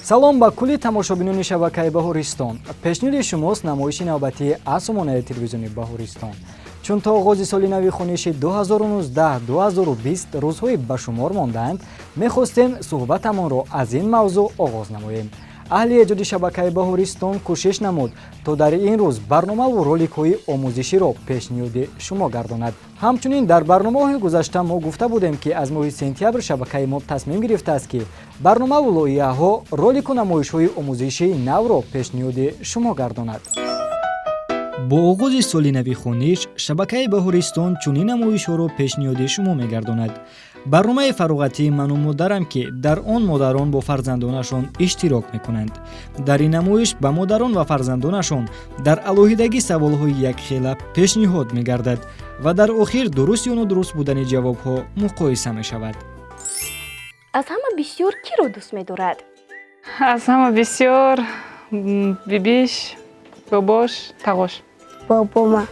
Салом ба кулли тамошобинони шабакаи Баҳористон. Пешниҳоди шумост намоиши навбатии аз сомонаи телевизиони Баҳористон. Чун то оғози соли нави хониши 2019-2020 рӯзҳои ба шумор мондаанд, мехостем суҳбатамонро аз ин мавзӯъ оғоз намоем. Аҳли эҷоди шабакаи Баҳористон кӯшиш намуд, то дар ин рӯз барномаву роликҳои омӯзиширо пешниҳоди шумо гардонад. Ҳамчунин дар барномаҳои гузашта мо гуфта будем, ки аз моҳи сентябр шабакаи мо тасмим гирифтааст, ки барномаву лоиҳаҳо, ролику намоишҳои омӯзишии навро пешниҳоди шумо гардонад. Бо оғози соли нави хониш шабакаи Баҳористон чунин намоишҳоро пешниҳоди шумо мегардонад. Барномаи фароғатии «Ману модарам», ки дар он модарон бо фарзандонашон иштирок мекунанд. Дар ин намоиш ба модарон ва фарзандонашон дар алоҳидагӣ саволҳои якхела пешниҳод мегардад ва дар охир дуруст ё нодуруст будани ҷавобҳо муқоиса мешавад. Аз ҳама бисёр киро дӯст медорад? Аз ҳама бисёр бибиш, бобош, тағош. Бобома.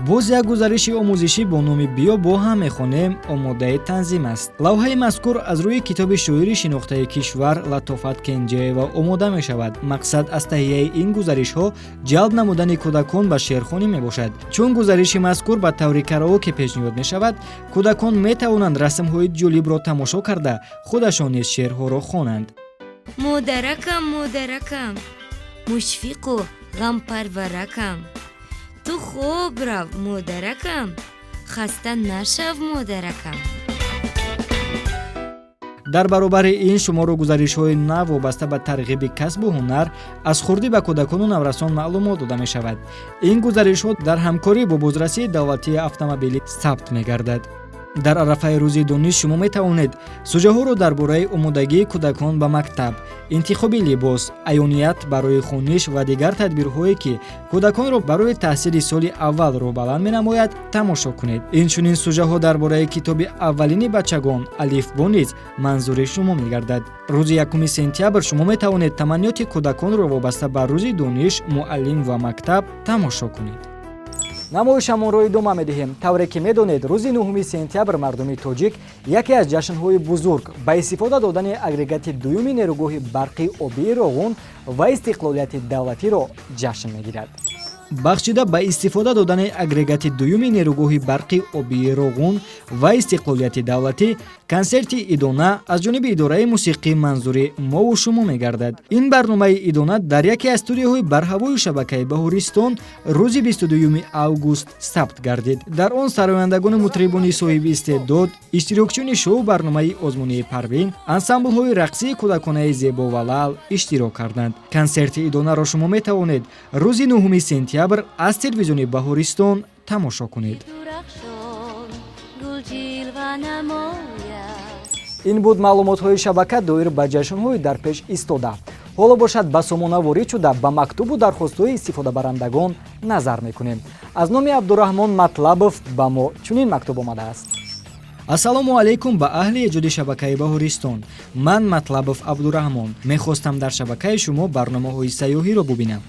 Боз як гузариши омӯзишӣ бо номи «Биё бо ҳам мехонем» омодаи танзим аст. Лавҳаи мазкур аз рӯи китоби шоири шинохтаи кишвар Латофат Кенҷаева омода мешавад. Мақсад аз таҳияи ин гузаришҳо ҷалб намудани кӯдакон ба шеърхонӣ мебошад. Чун гузариши мазкур ба таври караоке пешниҳод мешавад, кӯдакон метавонанд расмҳои ҷолибро тамошо карда, худашон низ шеърҳоро хонанд. Модаракам, модаракам, мушфиқу ғампарваракам, ту хоб рав, модаракам, хаста нашав, модаракам. Дар баробари ин шуморо гузаришҳои нав вобаста ба тарғиби касбу ҳунар аз хурдӣ ба кӯдакону наврасон маълумот дода мешавад. Ин гузаришҳо дар ҳамкорӣ бо бозрасии давлатии автомобилӣ сабт мегардад. Дар арафаи рӯзи дониш шумо метавонед суҷаҳоро дар бораи омодагии кӯдакон ба мактаб, интихоби либос, аёният барои хониш ва дигар тадбирҳое, ки кӯдаконро барои таҳсили соли аввал роҳбаланд менамояд, тамошо кунед. Инчунин суҷаҳо дар бораи китоби аввалини бачагон «Алифбо» низ манзури шумо мегардад. Рӯзи 1 сентябр шумо метавонед таманниёти кӯдаконро вобаста ба рӯзи дониш, муаллим ва мактаб тамошо кунед. Намоишамонро идома медиҳем. Тавре ки медонед, рӯзи 9 сентябр мардуми тоҷик яке аз ҷашнҳои бузург ба истифода додани агрегати дуюми нерӯгоҳи барқи обии Роғун ва истиқлолияти давлатиро ҷашн мегирад. Бахшида ба истифода додани агрегати дуюми нерӯгоҳи барқи обии Роғун ва истиқлолияти давлатӣ консерти идона аз ҷониби идораи мусиқӣ манзури мову шумо мегардад. Ин барномаи идона дар яке аз студияҳои барҳавои шабакаи Баҳористон рӯзи 22 август сабт гардид. Дар он сарояндагону мутрибони соҳиби истеъдод, иштирокчиёни шоу барномаи озмунии «Парвин», ансамблҳои рақсии кӯдаконаи «Зебо» ва «Лал» иштирок карданд. Консерти идонаро шумо метавонед рӯзи 9 сентябр аз телевизиони Баҳористон тамошо кунед. Ин буд маълумотҳои шабака доир ба ҷашнҳои дар пеш истода. Ҳоло бошад, ба сомона ворид шуда, ба мактубу дархостҳои истифодабарандагон назар мекунем. Аз номи Абдураҳмон Матлабов ба мо чунин мактуб омадааст. Ассалому алайкум ба аҳли эҷоди шабакаи Баҳористон. Ман Матлабов Абдураҳмон мехостам дар шабакаи шумо барномаҳои сайёҳиро бубинам.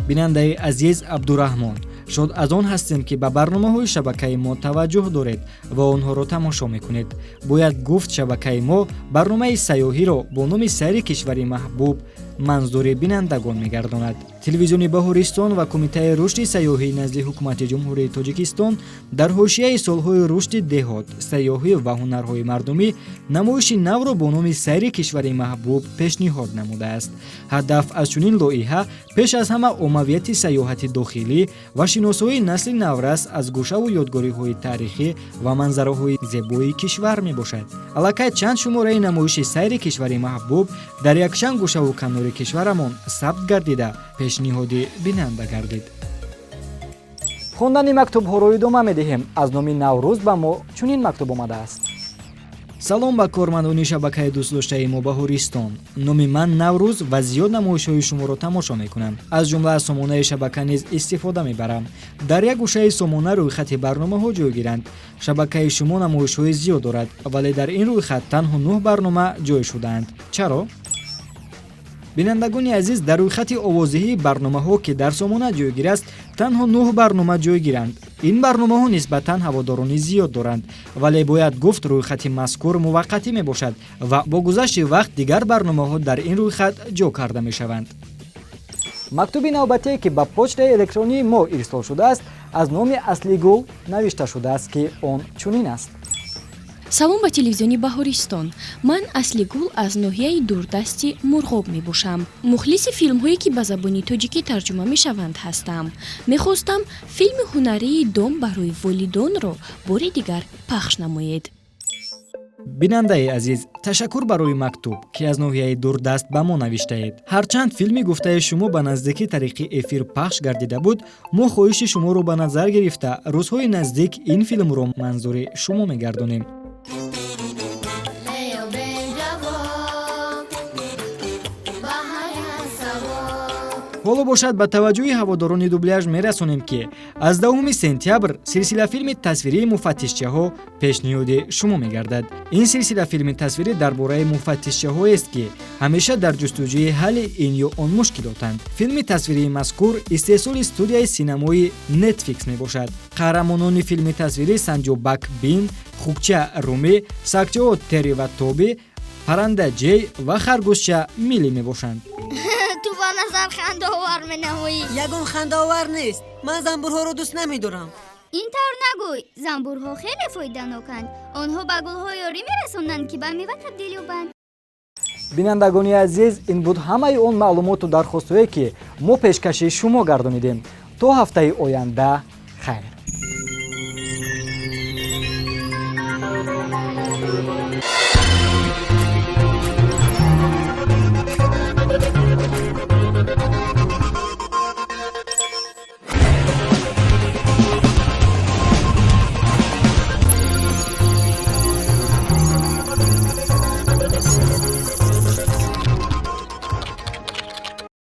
Бинандаи азиз Абдураҳмон, шод аз он ҳастем, ки ба барномаҳои шабакаи мо таваҷҷӯҳ доред ва онҳоро тамошо мекунед. Бояд гуфт, шабакаи мо барномаи сайёҳиро бо номи «Сайри кишвари маҳбуб» манзури бинандагон мегардонад. Телевизиони Баҳористон ва Кумитаи рушди сайёҳӣ назди Ҳукумати Ҷумҳурии Тоҷикистон дар ҳошияи солҳои рушди деҳот, сайёҳӣ ва ҳунарҳои мардумӣ намоиши навро бо номи «Сайри кишвари маҳбуб» пешниҳод намудааст. Ҳадаф аз чунин лоиҳа пеш аз ҳама оммавияти сайёҳати дохилӣ ва шиносоии насли наврас аз гӯшаву ёдгориҳои таърихӣ ва манзараҳои зебои кишвар мебошад. Аллакай чанд шумораи намоиши «Сайри кишвари маҳбуб» дар якчанд гӯшаву канори кишварамон сабт гардида, пешниҳоди бинанда гардид. Хондани мактубҳоро идома медиҳем. Аз номи Наврӯз ба мо чунин мактуб омадааст. Салом ба кормандони шабакаи дӯстдоштаи мо Баҳористон. Номи ман Наврӯз ва зиёд намоишҳои шуморо тамошо мекунам. Аз ҷумла аз сомонаи шабака низ истифода мебарам. Дар як гӯшаи сомона рӯйхати барномаҳо ҷойгиранд. Шабакаи шумо намоишҳои зиёд дорад, вале дар ин рӯйхат танҳо 9 барнома ҷой шудаанд. Чаро? Бинандагони азиз, дар рӯйхати овоздиҳии барномаҳо, ки дар сомона ҷойгир аст, танҳо 9 барнома ҷойгиранд. Ин барномаҳо нисбатан ҳаводорони зиёд доранд, вале бояд гуфт, рӯйхати мазкур муваққатӣ мебошад ва бо гузашти вақт дигар барномаҳо дар ин рӯйхат ҷо карда мешаванд. Мактуби навбатие, ки ба почтаи электронии мо ирсол шудааст, аз номи Аслигул навишта шудааст, ки он чунин аст. Салом ба телевизиони Баҳористон. Ман Аслигул аз ноҳияи дурдасти Мурғоб мебошам. Мухлиси филмҳое, ки ба забони тоҷикӣ тарҷума мешаванд, ҳастам. Мехостам филми ҳунарии «Дом барои волидонро» бори дигар пахш намоед. Бинандаи азиз, ташаккур барои мактуб, ки аз ноҳияи дурдаст ба мо навиштаед. Ҳарчанд филми гуфтаи шумо ба наздикӣ тариқи эфир пахш гардида буд, мо хоҳиши шуморо ба назар гирифта, рӯзҳои наздик ин филмро манзури шумо мегардонем. Меёбем ҷавоб ба ҳар як савол. Ҳоло бошад, ба таваҷҷӯҳи ҳаводорони дубляж мерасонем, ки аз 10 сентябр силсилафилми тасвирии «Муфаттишчаҳо» пешниҳоди шумо мегардад. Ин силсилафилми тасвирӣ дар бораи муфаттишчаҳоест, ки ҳамеша дар ҷустуҷӯи ҳалли ин ё он мушкилотанд. Филми тасвирии мазкур истеҳсоли студияи синамои Netflix мебошад. Қаҳрамонони филми тасвирӣ санҷобак Бин, хукча Румӣ, сагчаҳо Терри ва Тоби, парранда Ҷей ва харгӯшча Милли мебошанд. Ту ба назар хандаовар менамоӣ. Ягон хандаовар нест. Ман занбурҳоро дӯст намедорам. Ин тавр нагӯй, занбурҳо хеле фоиданоканд. Онҳо ба гулҳо ёрӣ мерасонанд, ки ба мева табдил ёбанд. Бинандагони азиз, ин буд ҳамаи он маълумоту дархостҳое, ки мо пешкаши шумо гардонидем. То ҳафтаи оянда хайр.